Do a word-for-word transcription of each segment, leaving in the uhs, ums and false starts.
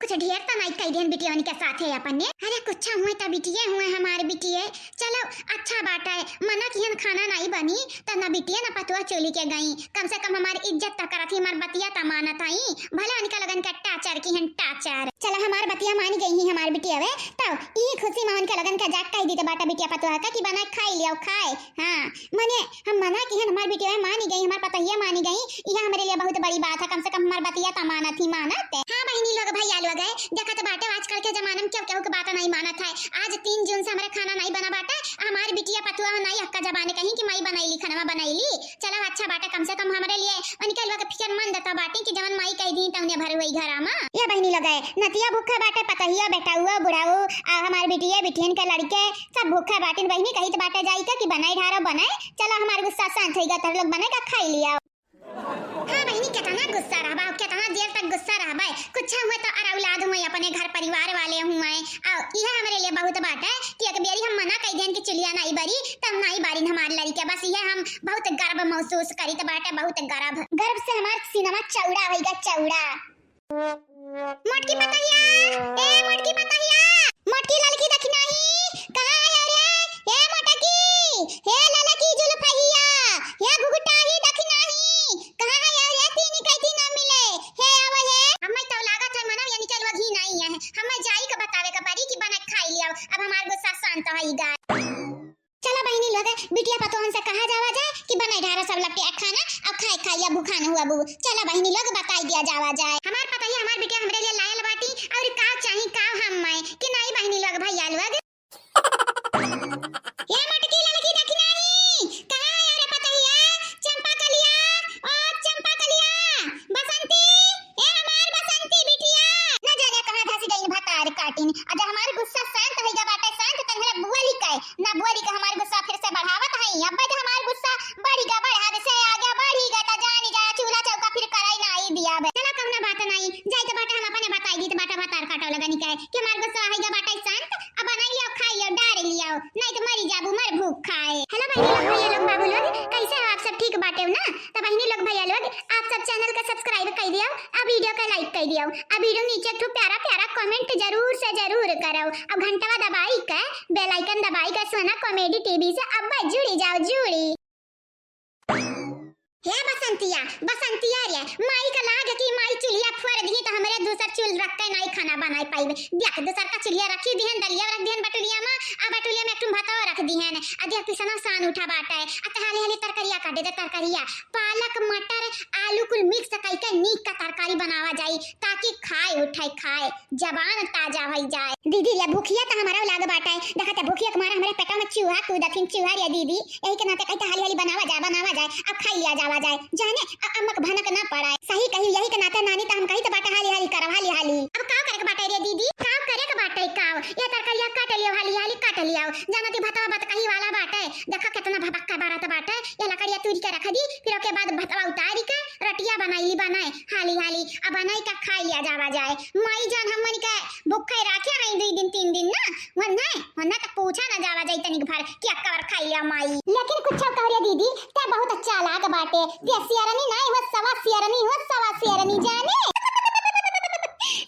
कुछ ढेर त नाई कई देन बिटियवन के साथे अपन ने। अरे कुछ हुए त बिटिये हुए हमार बिटिये। चलो अच्छा बाटे, मना किहन खाना नाई बनी, त न बिटिये न पतोह चुल्ही के गई। कम से कम हमार इज्जत त करत ही, हमार बतिया त मानत हई। भले उनका लगन के टाचर किहन टाचर। चलो हमार बतिया मानी गई ही हमार बिटिया वे, तब ई खुशी में उनके लगन के जाके कह दी त बाटा बिटिया पतोह का कि बनाए खाई लियो, खाए। हाँ, मने हम मना किहन, हमार बिटिया मानी गई, हमार पतोहिया मानी गई, यह हमरे लिए बहुत बड़ी बात है। कम से कम हमार बतिया त मानत ही मानत। हाँ बहिनी लोग, भैया लोग है, देखत बाटे आजकल के जमाना में केहू केहू के बात नहीं मानत है। आज तीन जून से हमरे खाना नहीं बना बाटे, हमार बिटिया पतोह नहीं हक्का जबाने कहीं कि माई बनैली, खाना बनैली। चलो अच्छा बाटे, कम से कम हमरे लिए उनके लोग के फिक्र मंद त बाटी कि जवन माई कह दी तौने भर हुई घरा में। ये बहिनी लोग है, नतिया भूखा बाटे, पतोहिया, बेटउआ, बुढ़ऊ, आ हमार बिटिया, बिटियन के लड़के, सब भूखा बाटिन बहिनी, कहित बाटे जाई का कि बनाई ढारो बनाई, चलो हमार गुस्सा शांत होइगा, तोहरे लोग बनाई का खाई लिया। हाँ बहिनी, केतना गुस्सा रहबा, केतना देर तक गुस्सा रहबा, कुछ हुए तो अर औलाद हुए, अपने घर परिवार वाले हुए, आ इहे हमरे लिए बहुत बात है कि एक बेरी हम मना कई देन कि चुलिया नाई बरी, तब नाई बारिन हमार लड़के, बस इहे हम बहुत गर्व महसूस करित बाटे, बहुत गर्व, गर्व से हमार सीनमा चौड़ा होइगा, चौड़ा। मोटकी पतोहिया, ए मोटकी पतोहिया, मोटकी ललकी दखिनाही, कहाँ आया रे? ए मोटकी, हे ललकी जुल्फहिया, हे घुघुटाही दखिनाही, कहाँ आया रे? तीनी कैथी ना मिले, हे आवा हे। हम्मे तो लागत है मनव यानी चलवा घी नहीं है, हम्मे जाई के बतावे के परी कि बना खाई लिया, अब हमार गुस्सा शांत होइगा। चला बहिनी लोग, बिटिया पतोहन से कहा जावा जाए कि बनाई ढारा सब लपटे खाना, अब खाए खाइया भूखान हुआ बू। चला बहिनी लोग, बताई दिया जावा जाए। हमार पतोहिया, हमार बिटिया हमरे लिए लायल बाटी, और का चाही का हम मैं कि नहीं बहिनी लोग, भैया लोग। ए मोटकी ललकी दखिनाही, कहाँ है रे पतोहिया? चंपा कलिया, ओ चंपा कलिया, बसंती, ए हमार बसंती बिटिया, न जाने कहाँ धसी गई भतार काटिन। अजा हमार गुस्सा शांत होइगा बाटे, शांत, तन्हरा बोली के, ना बोली के हमार गुस्सा फिर से बढ़ावत हई। अब्बे तो हमार गुस्सा बढ़िगा, बढ़ावे से आगे बढ़िगा, त जानी जा, चूल्हा चौका फिर कराई नाई दिया बे। चला कौनो बात नाई, जाई तो बाटे हम अपने बताई दी तो बाटा भतार काटो लगनी के कि हमार गुस्सा होइगा बाटे शांत, अब बनाई लियो, खाई लियो, डार लियो, नहीं तो मरी जाबू मर भूख खाए। Hello बहिनी लोग, भैया लोग, बाबू लोग, कैसे हो आप सब? ठीक बाटे हो ना? तो बहिनी लोग, भैया लोग, आप सब channel का subscribe कर दियो, आ video का like कर दियो, आ video नीचे एक ठो प्यारा प्यारा comment जरूर से जरूर करो, और घंटवा दबाई के, bell icon दबाई के सोना comedy TV से अब जुड़ी जाओ, जुड़ी। हे बसंतिया, बसंतिया रे, माई का लाग कि माई चुल्हिया फोड़ दी तो हमरे दूसर चूल्ह रख के नाई खाना बनाई पाइबे। देख, दूसर का चुल्हिया रखी दिहन, दलिया रख दिहन बटुलिया में, आ बटुलिया में एक ठुम भतवा रख दिहन, आ देख, पिसना सान उठा बाटे, आ ते हाली हाली तरकरिया काटे दे, तरकरिया, पालक, मटर, आलू कुल mix कई के नीक का तरकारी बनावा जाई, ताकि खाए उठाए, खाए, जबान ताजा होई जाए। दीदी, या भूखिया त हमारा लाग बाटे, देखा त भूखिया के मारा हमरे पेटवा में चूहा कूदत हिन, चूहा रे दीदी, यही के नाते कही त हाली हाली बनावा जाए, बनावा जाए, अब खाई लिया जावा जाए, जाने अ-, अमक भनक ना पड़ाए। सही कही, यही के नाते नानी त हम कही त बाटे हाली हाली करब, हाली हाली। अब का करे के बाटे रे दीदी? का करे के बाटे का? या तरकारिया काट लियो, हाली हाली काट लियो, जानती भतवा बत कही वाला बाटे, देखा कितना भबक्का बरत बाटे, या लकड़िया तूरी के रख दी, फिर ओके बाद भतवा उतारी के रोटिया बनाई ली, बनाए हाली हाली, अब बनाई के खाई लिया जावा जाए। माई जान हमन के भूखे राखे हैं दुई दिन, तीन दिन ना, वन्ने, वन्ने त पूछा ना जावा जाई तनिक भर कि अक्का बार खाई लिया माई। लेकिन कुछ कह रे दीदी, ते बहुत चालाक बाटे, ते सियरनी नाई हो, सवा सियरनी हो, सवा सियरनी जाने।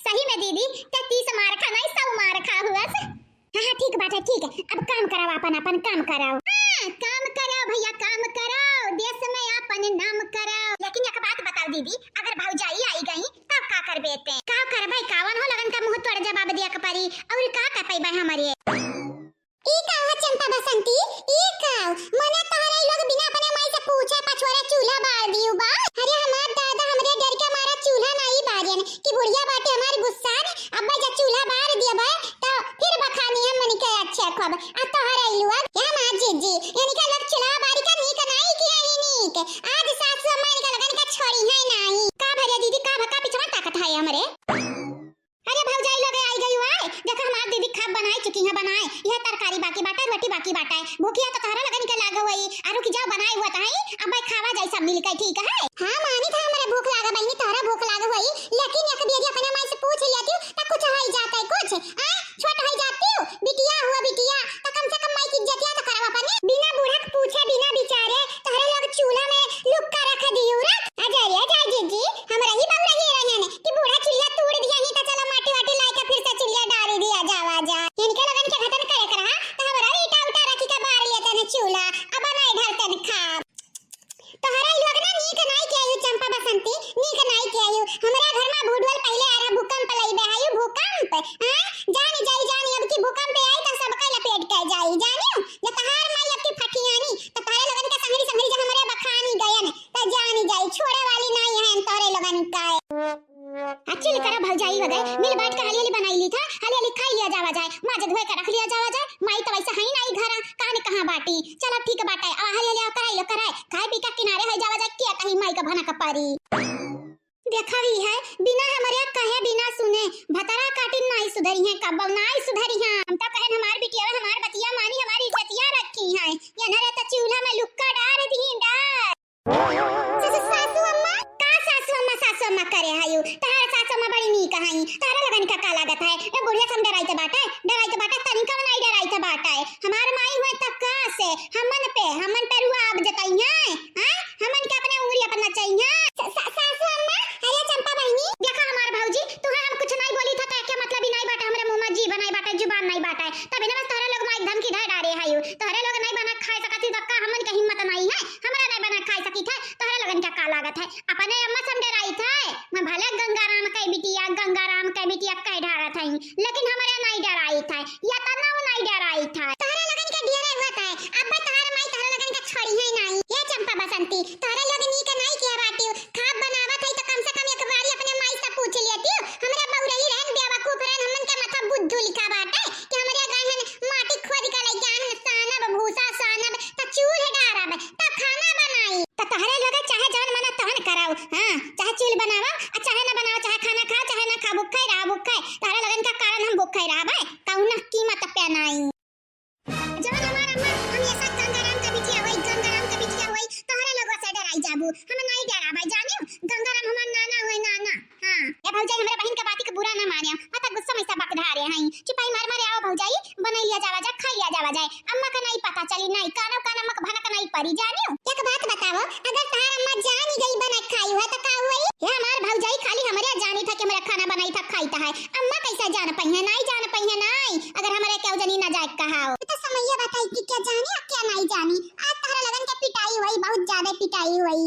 सही में दीदी, ते तीस मार खा नाई, सौ मार खा हुआ से। हाँ, हाँ, ठीक बाटे, ठीक है। अब काम कराओ, अपन, अपन काम कराओ। हाँ, काम कराओ भैया, काम कराओ, देश में अपन नाम कराओ। लेकिन एक बात बताओ दीदी, अगर भौजाई आई गई, तब का करबे ते? का करबे, कावन हो लगन का मुंह तोड़ जवाब दिया के परी, और का कर पैबे हमरे? ई का हो चंपा बसंती, ई का? मने तोहरे लोग बिना अपने माई से पूछे पछोरे चूल्हा बार दियो बा? अरे हमार दादा हमरे डर के मारा चूल्हा नाई बारेन कि बुढ़िया बाटे हमार गुस्सान, अब्बे जब चूल्हा बार दिया बा, तो फिर बखानी हम मनी के अच्छे खूब। आ तोहरे लोग, ए हमार जीजी, इनके लोग चूल्हा बारी का नीक नाई किया ही नीक। आज सासु अम्मा इनका लगन का छोड़ी है नाई। का भरे दीदी, का भका पिछवा ताकत है हमरे? अरे भौजाई लोग आई गई हुआ है, देखा हमार दीदी खाब बनाई चुकी है, बनाए यह तरकारी बाकी बाटे, रोटी बाकी बाटे। भूखिया तो तोहरा लगन के लाग हुई, आरू की जाओ बनाए हुआ तहाई, अब भाई खावा जाई सब मिल के, ठीक है? हाँ मानी था हमरे भूख लागा बहिनी, तोहरा भूख लाग हुई, लेकिन एक बेरी अपने माई से पूछ लिया तू, त कुछ होई जाता है कुछ, आ? छोट होई जाती हूँ, बिटिया हुआ बिटिया, त कम से कम माई की इज्जतिया तो करवा अपने। बिना बूढ़ा के पूछे, बिना विचारे, तोहरे लोग चूल्हा में लुक्का रख दियो रे। अजय, अजय जीजी, हमरा ही बउरा ही रहन कि बूढ़ा चूल्हा तोड़ दिया ही, त चला माटी वाटी हो गए, मिल बांट के हाली हाली बनाई ली था, हाली हाली खाई लिया जावा जाए, माजे धोए के रख लिया जावा जाए। माई तो वैसे है ही नहीं घरा, कहाँ ने कहाँ बाटी। चलो ठीक बाटे, अब हाली हाली आओ कराई लो कराए, खाए पी के किनारे हो जावा जाए, क्या कहीं माई का भनक परी। देखा भी है, बिना हमरे कहे बिना सुने भतरा काटिन नाई सुधरी हैं, कब नाई सुधरी हैं। हम तो कहन हमार बिटिया हमार बतिया मानी, हमारी इज्जतिया रखी हैं, ये न रहता चूल्हा में लुक्का डार दी डार। सा-, सा-, सासू अम्मा, का सासू अम्मा, सासू अम्मा करे हयू? तहार सासू अम्मा बड़ी नीक हई। तहरे लगन का का लागत है? ए बुढ़िया से हम डराइत बाटे, डराइत बाटे, तनिका नाई डराइत बाटे। हमार माई हुए तब का से हमन पे, हमन पे रुआब जतई हैं, हैं? हमन के अपने उंगली अपन नचई हैं। सा-, सा-, सासू अम्मा, अरे चंपा बहिनी, देखा हमार भौजी, तुहे हम कुछ नाई बोली था, तो एके मतलब ही नाई बाटे, हमरे मुंह में जीभ नाई बाटे, जुबान नाई बाटे। तबे ना बस तोहरे लोग माई धमकी दे डारे हयू। तोहरे लोग नाई बना खाए सकत ही, तो का हमन के हिम्मत नाई है? हमरा नाई बना खाए सकी थे, तोहरे लोगन का का लागत है? अपने अम्मा से हम डराई थे। मैं भले गंगाराम के बिटिया, गंगाराम के बिटिया कह डारत है, लेकिन हमरे नाई डराई थे, या तना नाई डराई थे। तोहरे लोगन के डियरे हुआ थे, अब तोहरे माई तोहरे लोगन के छोड़ी है नाई। ये चंपा बसंती, तोहरे लोग नीक नाई किया बाटियो, खाब बनावत है तो कम से कम एक बारी अपने माई से पूछ लेतियो। हमरे बउरही रहन, बेवकूफ रहन, हमन के माथा बुद्धू लिखा बाटे कि हमरे गहन माटी खोद के लेके आन, सानब, भूसा सानब, त चूल्ह डारब, त खाना बनाई। त तहरे लोगे चाहे जवन मना तवन कराओ, हाँ, चाहे चूल्ह बनावा, आ चाहे ना बनावा, चाहे खाना खाओ, चाहे ना खाओ, भूखे रहा, भूखे। तहरे लोगन का कारण हम भूखे रहबे, कौनो कीमत पे नाई। जवन हमार अम्मा हमेशा गंगाराम के बिटिया होई, गंगाराम के बिटिया होई, तोहरे लोगों से डराई जाबू। हम नाई डराबे, जानियो, गंगाराम हमार नाना होई, नाना। हाँ, ए भौजाई, हमरे बहिन के बाती के बुरा ना मानियो, मत गुस्सा में सब बकधा रहे हैं। चुपाई मार मारे आओ भौजाई, बनाई लिया जावा जा, खाई लिया जावा जाए। अम्मा का नाई पता चली, नाई कानो कान अम्मा का भनक नाई परी, जानियो। एक बात बताओ, अगर तहार अम्मा जानी गई बना खाई हुआ तो का हुई? ये हमार भौजाई खाली हमरे जानी था कि हमरे खाना बनाई था, खाई था है। अम्मा कैसे जान पई है? नाई जान पई है, नाई। अगर हमरे केहू जनी ना जाए कहाओ। तो समैया बताई कि क्या जानी और क्या नाई जानी। आज तहरा लगन के पिटाई हुई, बहुत ज्यादा पिटाई हुई।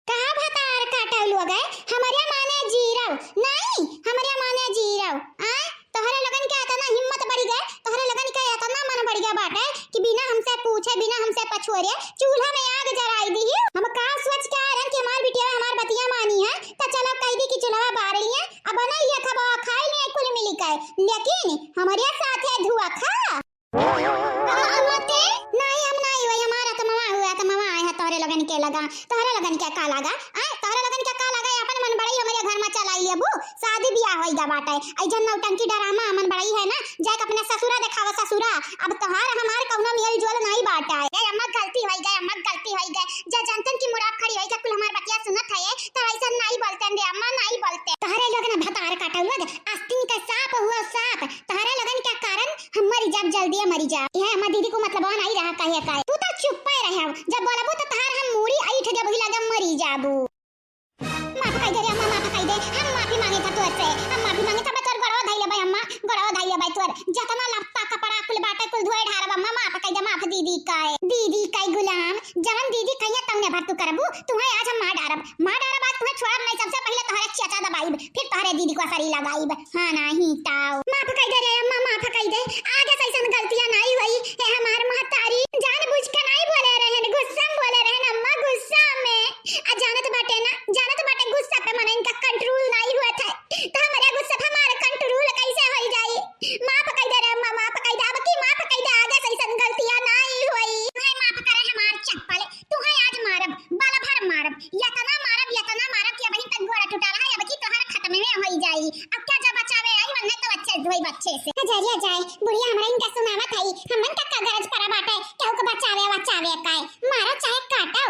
कहा भतार काटल हो गए, हमरे माने जीरो। नाई, हमरे माने जीरो। आय, तोहरे लगन के इतना हिम्मत बढ़ी गए, तोहरे लगन के इतना मन बढ़ गया बाटे कि बिना हमसे पूछे, बिना हमसे पछोरे चूल्हा में आग जराई दी। हम का सोच के आए रहन कि हमार बिटिया हमार बतिया मानी है, तो चलो कह दी कि चूल्हा बार लिए, अब बनाई लिया, खाबो, खाई लिए कुल मिली के, लेकिन हमरे साथे धुआं खा। अम्मा ते? नाई, हम नाई हुई, हमार आत्मा हुआ, आत्मा आए है तोहरे लगन के लगा, तोहरे लगन के का लगा? आय, तोहरे लगन के का लगा? अपन मन बढ़ई हमरे घर में चलाई लेबू, शादी बियाह होई गा बाटे। आई जन नौटंकी डरामा मन बढ़ई है ना, जाके अपने ससुरा देखावा ससुरा। अब तोहार हमार कौनो मेल जोल नाई बाटे। ए अम्मा गलती होई गए, अम्मा गलती होई गए। जे जनतन की मुराद खड़ी होई गए, कुल हमार बतिया सुनत है, तो ऐसा नाई बोलते रे अम्मा, नाई बोलते। तोहरे लोग ना भतार काटल लोग, आस्तीन के सांप हुआ सांप। तोहरे लोगन के कारण हम मरी जाब, जल्दी मरी जाब। यह हमार दीदी को मतलब नाई रहा कहे का। तू तो चुप्पे रहे, जब बोलबू तो तोहार हम मूड़ी ऐठ देबही लगे मरी जाबू। माफ कई दे रे अम्मा, माफ कई दे। हम माफी मांगे था तोर से, हम माफी मांगे था। तोर गोड़वा धइले बा अम्मा, गोड़वा धइले बा तोर। जतना लत्ता कपड़ा कुल बाटे कुल धोए ढारब अम्मा, माफ कई दे, माफ दीदी का है। दीदी का है गुलाम, जवन दीदी कहिए तौने भर तू करबू। तुहे आज हम मार डारब, मार डारब आज तुहे छोड़ब नहीं। सबसे पहले तोहरे चाचा दबाइब, फिर तोहरे दीदी को असरी लगाइब। हाँ नाही ताऊ। माफ कई दे रे अम्मा, माफ कई दे। आगे से ऐसन गलतियां नाई होई। हे हमार महतारी, जान बुझ के नाई बोले रहन, गुस्सा में बोले रहन अम्मा, गुस्सा में। आ जानत बाटे ना, जानत बाटे गुस्सा पे मनइन का control नाई हुआ था। तो हमरे गुस्सा पे हमार control कैसे होई जाई? माफ कई दे रे अम्मा, माफ कई दे, अब की माफ कई दे, आगे से ऐसन गलतियां नाई होई। हाय माफ करे हमार चप्पल, तुहे आज मारब, बल भर मारब, यतना मारब, यतना मारब कि अबहीं तक गोड़ टूटा रहा, अब की तोहर खत्म में होई जाई। अब क्या जब बचावे आई, वन्ने तो अच्छे धोई बच्चे से। नजरिया जाए, बुढ़िया हमरा इनका सुनावत हई, हमन का का गरज पड़ा बाटे, केहू के बचावे, बचावे का है? मारो चाहे काटो,